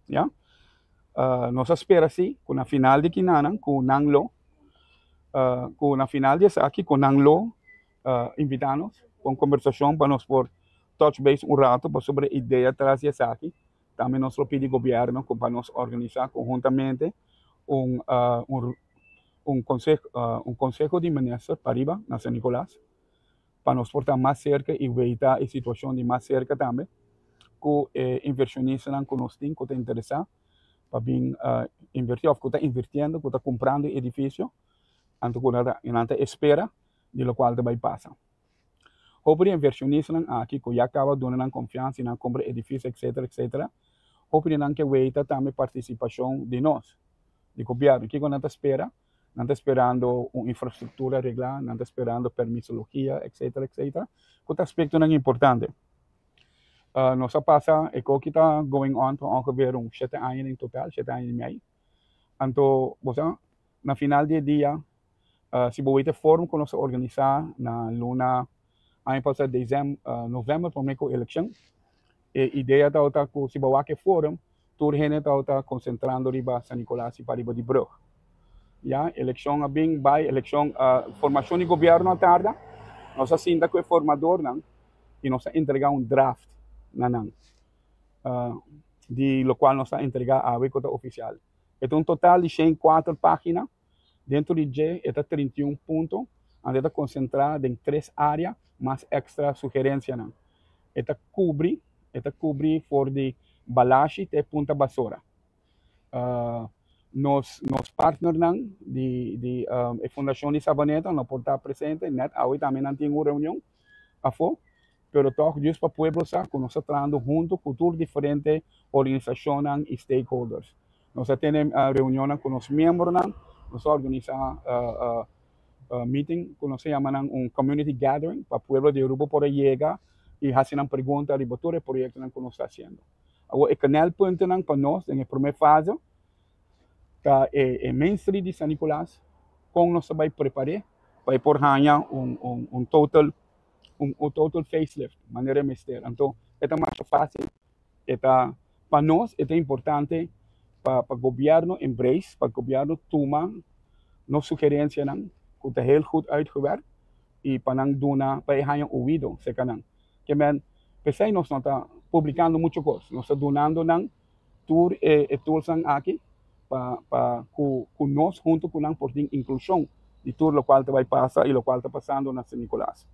Ya? Nos a spera si ku na final di kinanan ku nan lo ku na final di esaki ku nan lo invitá nos pa un kombersashon pa nos por touch base un rato pasobra e idea tras di esaki. Tambe nos lo pidi gobièrnu ku pa nos organisá konhuntamente un un un konseho un konseho di minister pariba na San Nicolas pa nos por ta mas serka i weita e situashon di mas serka tambe ku e invershonistanan ku nos tin ku ta interesá pa bin invertí òf ku ta invirtiendo ku ta kumprando edifisio anto ku nan ta espera di lokual ta bai pasa. Hopi di invershonistanan aki ku ya kaba duna nan konfiansa i nan kumpra edifisio etsetera etsetera hopi di nan ke weita tambe partisipashon di nos di gobièrnu. Kiko nan ta spera? Nan ta sperando un infrastruktura reglá, nan ta sperando permisologia, etsetera, etsetera, ku ta aspektonan importante. Nos a pasa e koki ta going on pa ongeveer un shete aña den total, shete aña i mei. Anto bo sa, na final di e dia, si bo wete forum ku nos a organisá na luna aña pasá desèm novèmber promé ku elekshon, e idea tabata ku si bo wak e forum, tur hende tabata konsentrando riba San Nicolas i pariba di brug. Ya, elekshon a bin bai, elekshon, formashon di gobièrnu a tarda, nos a sinta ku e formadornan i nos a entregá un draft na nan, di lokual nos a entregá awe ku ta ofisial. E ta un total di 104 página. Dentro di dje e ta 31 punto, anto e ta konsentrá den tres área mas èkstra sugerensianan. E ta kubri e ta kubri for di Balashi te Punta Basora. Nos nos partnernan di di e Fundashon di Sabaneta no por ta presente, nèt awe tambe nan tin un reunion afó, pero tòg djis pa pueblo sa ku nos ta trahando huntu ku tur diferente organisashonnan i stakeholders. Nos a tene reunionnan ku nos miembronan, nos a organisá meeting ku nos a yama nan un community gathering pa pueblo di Aruba por a yega i hasi nan pregunta riba tur e proyektonan ku nos ta hasiendo. Awor e knelpuntonan pa nos den e promé fase ta e Main Street di San Nicolas, kon nos ta bai prepar'é pa e por haña un total un total facelift manera e mester. Anto e ta masha fásil. E ta pa nos e ta importante pa pa gobierno embrace, pa gobierno tuma nos sugerencianan cu ta heel goed uitgewerkt y pa nan duna pa e haña oido cerca nan. Ke men p'esey nos no ta publicando mucho cos, nos ta dunando nan tur e e toolsnan aki pa pa cu cu nos hunto cu nan por tin inclusion di tur locual ta bay pasa y locual ta pasando na San Nicolas.